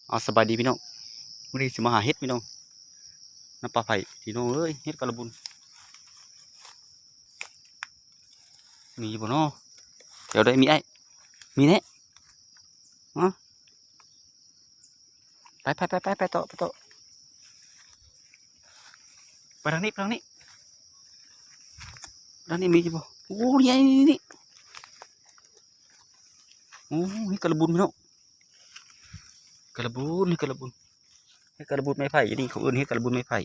ເອົາ ສະບາຍດີພີ່ນ້ອງ ມື້ນີ້ຊິມາຫາເຫັດພີ່ນ້ອງ ນຳປ່າໄຜ່ພີ່ນ້ອງເອີຍ ເຫັດກະລະບຸນ ມີຢູ່ບໍ່ນໍ? ແຖວໃດມີອ້າຍ? ມີແນະ ຮະ ໄປໆໆໆ ໄປຕໍ່ ໄປຕໍ່ ໄປທາງນີ້ ໄປທາງນີ້ ທາງນີ້ມີຢູ່ບໍ່? ໂອ້ ນີ້ ນີ້ ນີ້ ໂອ້ ເຫັດກະລະບຸນພີ່ນ້ອງ ກະລະບຸນ ເຫັດກະລະບຸນ ເຫັດກະລະບຸນໄມ້ໄຜ່ ອັນນີ້ເຂົາເອີ້ນເຫັດກະລະບຸນໄມ້ໄຜ່.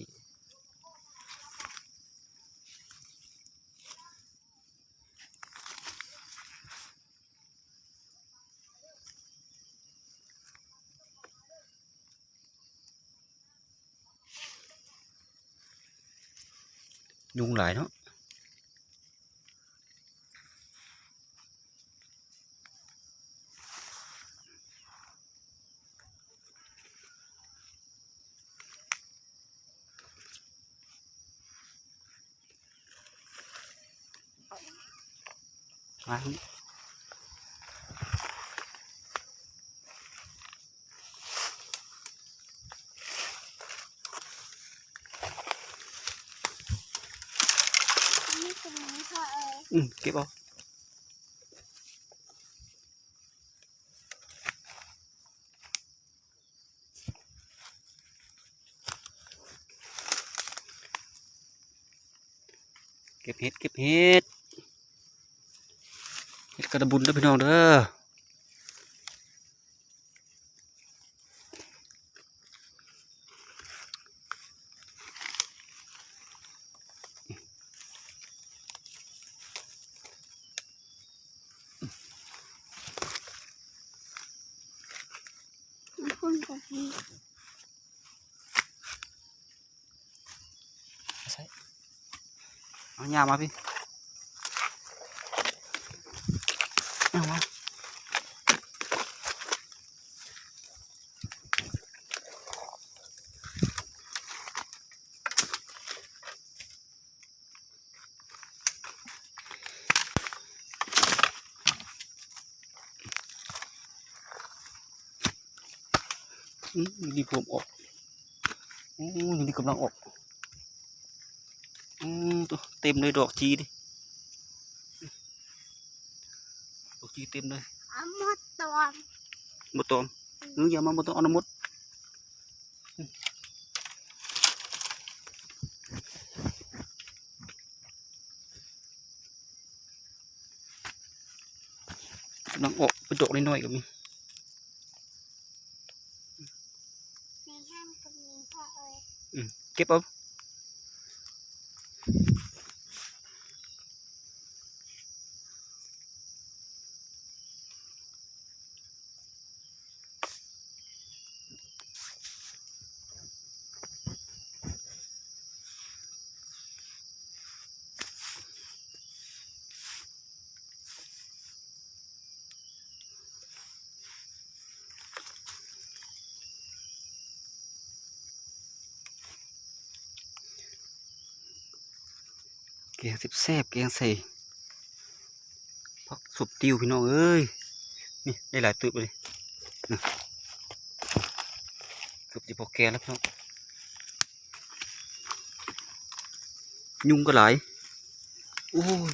ຍຸງຫຼາຍເນາະ. ອືມ ເກັບເອົາ. ເກັບເຫັດ ເກັບເຫັດ ເຫັດກະລະບຸນເດີພີ່ນ້ອງເດີ. ໃສ່ ເອົາຫຍ້າມາພີ່ ເອົາມາ. ອືມ ນີ້ພວມອອກ ໂອ້ ນີ້ກຳລັງອອກ ອືມ ໂຕ ເຕັມເລີຍ ດອກຈີ່ນີ້ ດອກຈີ່ເຕັມເລີຍ ເອົາໝົດຕອນ ໝົດຕອນ ອືມ ເອີ ຢ່າມາໝົດຕອນ ເອົານຳໝົດ. ກຳລັງອອກເປັນດອກນ້ອຍໆກໍມີ ໃນຫ້າງກໍມີພໍ່ເອີຍ ອືມ ເກັບເອົາ. ແກງແຊບໆ ແກງໃສ່ ຜັກສົມຕິວພີ່ນ້ອງເອີຍ ນີ້ໄດ້ຫຼາຍຕື່ບເລີຍ ເກືອບຊິພໍແກງແລ້ວພີ່ນ້ອງ ຍຸງກໍຫຼາຍ ໂອ້ຍ.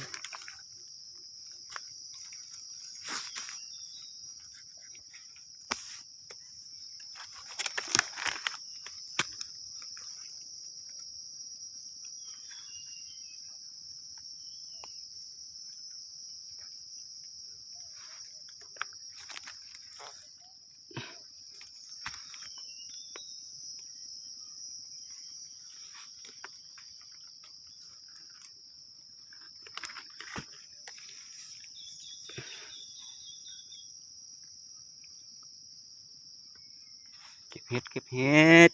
ເກັບເຫັດ ເກັບເຫັດ. ເ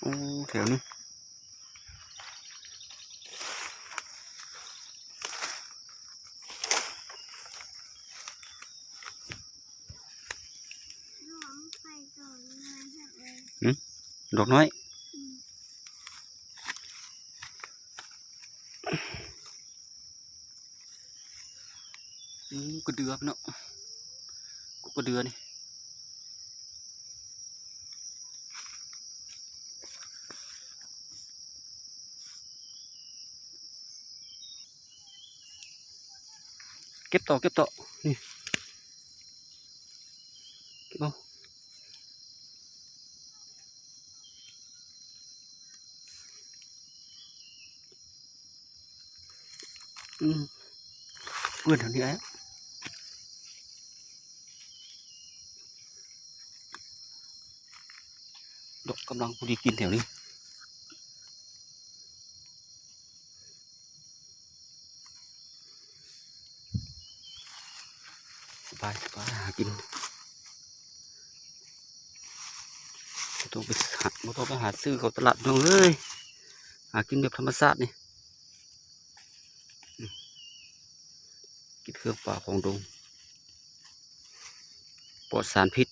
ໂອ້ ແຖວນີ້ ຫືມ ດອກນ້ອຍ. ອືມ ກະເດືອພີ່ນ້ອງ ກະເດືອນີ້ ເກັບຕໍ່ ເກັບຕໍ່ ນີ້ ເກັບເອົາ. ອືມ ເປື້ອນແຖວນີ້ແຫຼະ ດອກກຳລັງພໍດີກິນແຖວນີ້. ສະບາຍ ສະບາຍ ຫາກິນ ບໍ່ຕ້ອງໄປຫາ ບໍ່ຕ້ອງໄປຫາຊື້ເຂົ້າຕະຫຼາດ ພີ່ນ້ອງເອີຍ ຫາກິນແບບທຳມະຊາດນີ້ ອືມ ກິນເຄື່ອງປ່າຂອງດົງ ປອດສານພິດ.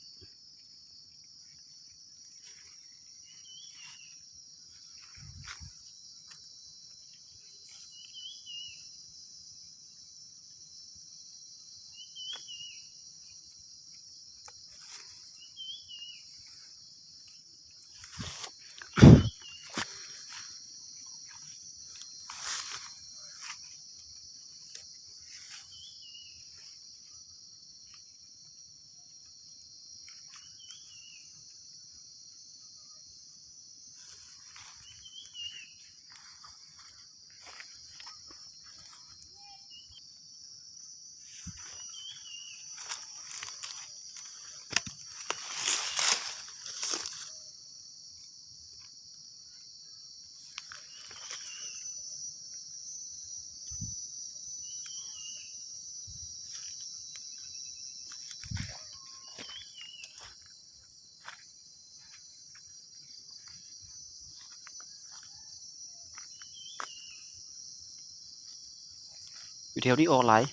ຢູ່ແຖວນີ້ອອກຫຼາຍ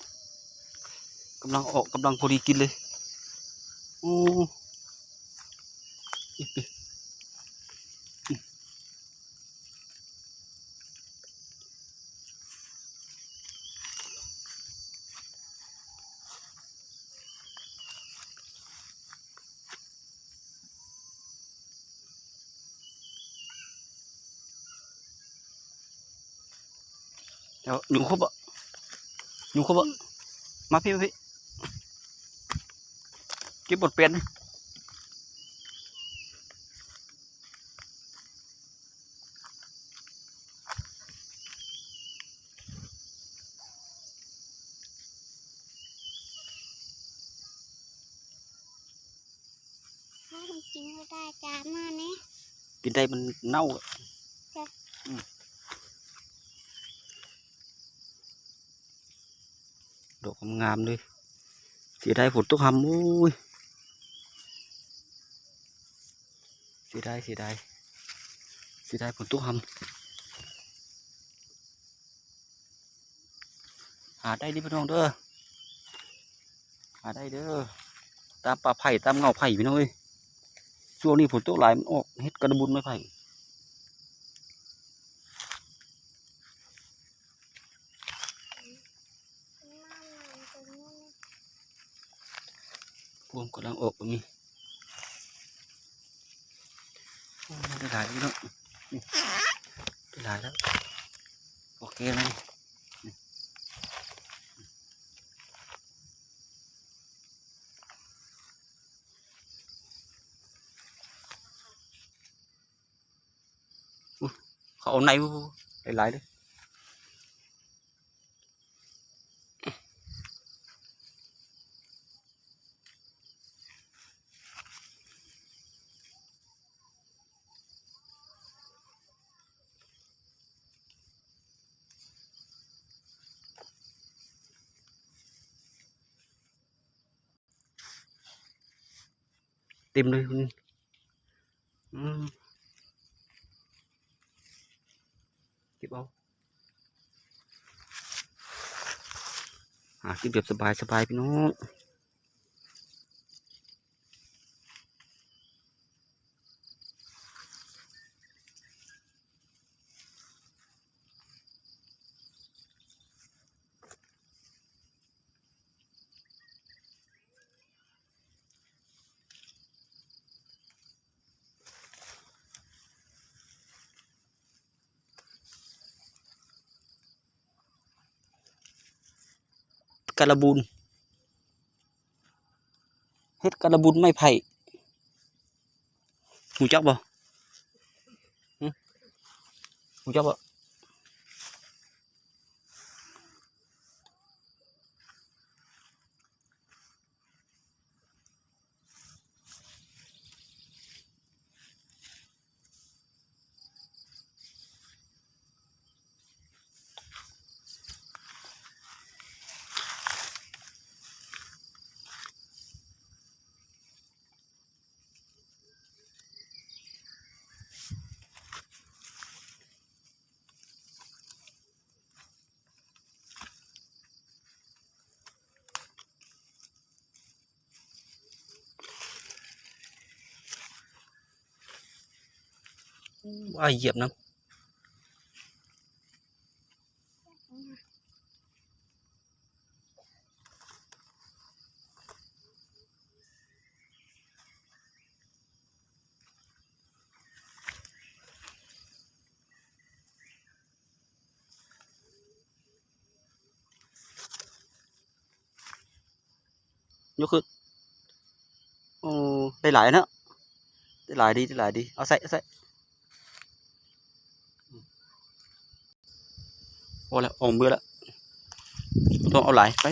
ກຳລັງອອກ ກຳລັງພໍດີກິນເລີຍ ໂອ້. ເອົາ ຍຸງຄົບບໍ່? ຍຸງຄົບບໍ່? ມາພີ້ ມາພີ້ ເກັບບົດແປນ. ເຮົາກິນບໍ່ໄດ້ ຈານມາແນ່ ກິນໄດ້ມັນເນົ່າ. ອືມ ດອກງາມໆເລີຍ ເສຍດາຍຝົນຕົກຮຳ ໂອ້ຍ ເສຍດາຍ ເສຍດາຍ ເສຍດາຍຝົນຕົກຮຳ. ຫາໄດ້ເດີພີ່ນ້ອງເດີ ຫາໄດ້ເດີ ຕາມປ່າໄຜ່ ຕາມເຫງົ້າໄຜ່ພີ່ນ້ອງເອີຍ. ຊ່ວງນີ້ຝົນຕົກຫຼາຍ ມັນອອກເຫັດກະດະບຸນໄມ້ໄຜ່. ພວມກຳລັງອອກກໍມີ ໂອ້ ໄດ້ຫຼາຍຢູ່ເນາະ ໄດ້ຫຼາຍແລ້ວ ໂອເຄແລ້ວນີ້. ເຂົາເອົາໃນ ຫຼາຍໆເດ້. ເຕັມເລີຍ ອືມ ອືມ. ເກັບເອົາ ຫາກິນແບບສະບາຍໆ ພີ່ນ້ອງ. ກາລະບູນ ເຫັດກາລະບູນໄມ້ໄຜ່ ຮູ້ຈັກບໍ່? ຫຶ? ຮູ້ຈັກບໍ່? ອ້າຍ ຢຽບນຳ. ຍົກຂຶ້ນ ໂອ້ ໄດ້ຫຼາຍເນາະ ໄດ້ຫຼາຍດີ ໄດ້ຫຼາຍດີ ເອົາໃສ່ ເອົາໃສ່. ພໍແລ້ວ ອອກເມືອແລ້ວ ບໍ່ຕ້ອງເອົາຫຼາຍ ໄປ.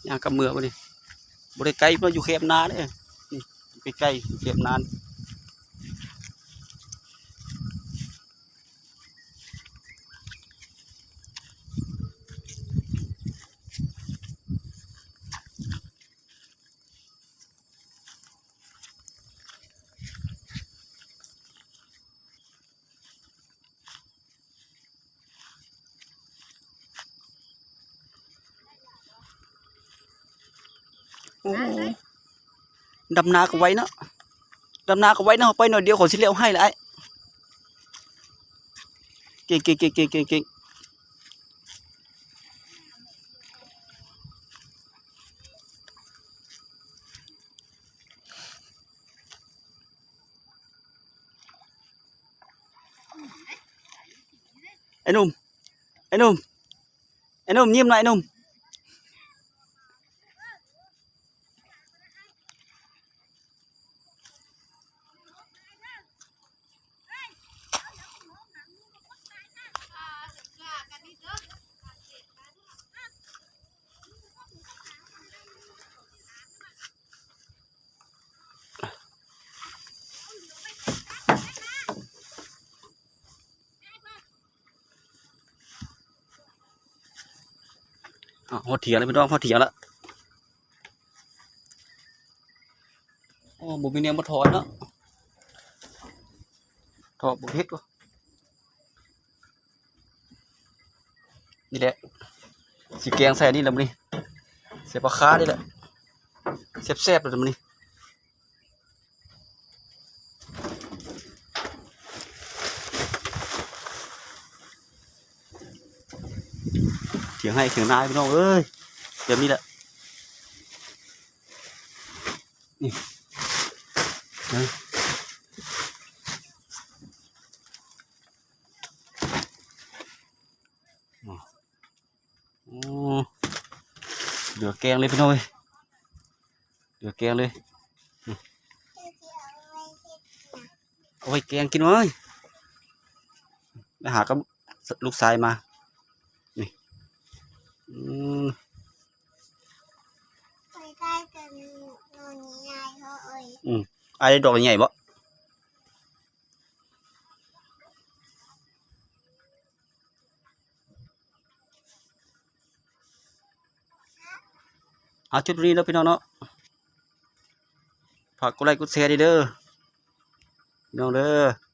ຍ່າງກັບເມືອບໍ່ນີ້ ບໍ່ໄດ້ໄກ ເພາະຢູ່ແຄມນາເດ້ ນີ້ ໃກ້ໆ ຢູ່ແຄມນາ. ໂອ້ ດຳນາກໍໄວເນາະ ດຳນາກໍໄວເນາະ ໄປໜ້ອຍດຽວເຂົາຊິແລ້ວໄຮ່ລະອ້າຍ. ເກັ່ງໆໆໆໆໆ. ໄອ້ໜຸ່ມ ໄອ້ໜຸ່ມ ໄອ້ໜຸ່ມ ຍິ້ມໜ້ອຍ ໄອ້ໜຸ່ມ. ອ້າວ ຮອດຖຽງແລ້ວພີ່ນ້ອງ ຮອດຖຽງແລ້ວ. ໂອ້ ບໍ່ມີແນວມາຖອນເນາະ ຖອນບໍ່ເຮັດບໍ່. ນີ້ແຫຼະ ຊິແກງໃສ່ອັນນີ້ແຫຼະມື້ນີ້ ໃສ່ປາຄານີ້ແຫຼະ ແຊບໆ ເລີຍມື້ນີ້. ຖຽງໄຮ່ຖຽງນາພີ່ນ້ອງເອີຍ ແບບນີ້ແຫຼະ ນີ້ ນະ. ໂອ້ ເຫຼືອແກງເລີຍພີ່ນ້ອງເອີຍ ເຫຼືອແກງເລີຍ. ເອົາໄວ້ແກງກິນເວີຍ ໄປຫາກັບລູກຊາຍມາ ນີ້ ອືມ ໄປໄດ້ແຕ່ໜໍ່ໃຫຍ່ເນາະເອີຍ ອືມ ອ້າຍໄດ້ດອກໃຫຍ່ບໍ່? ເອົາ ຈຸດນີ້ເດີພີ່ນ້ອງເນາະ ຝາກກົດໄລ້ກົດແຊແດ່ເດີພີ່ນ້ອງເດີ.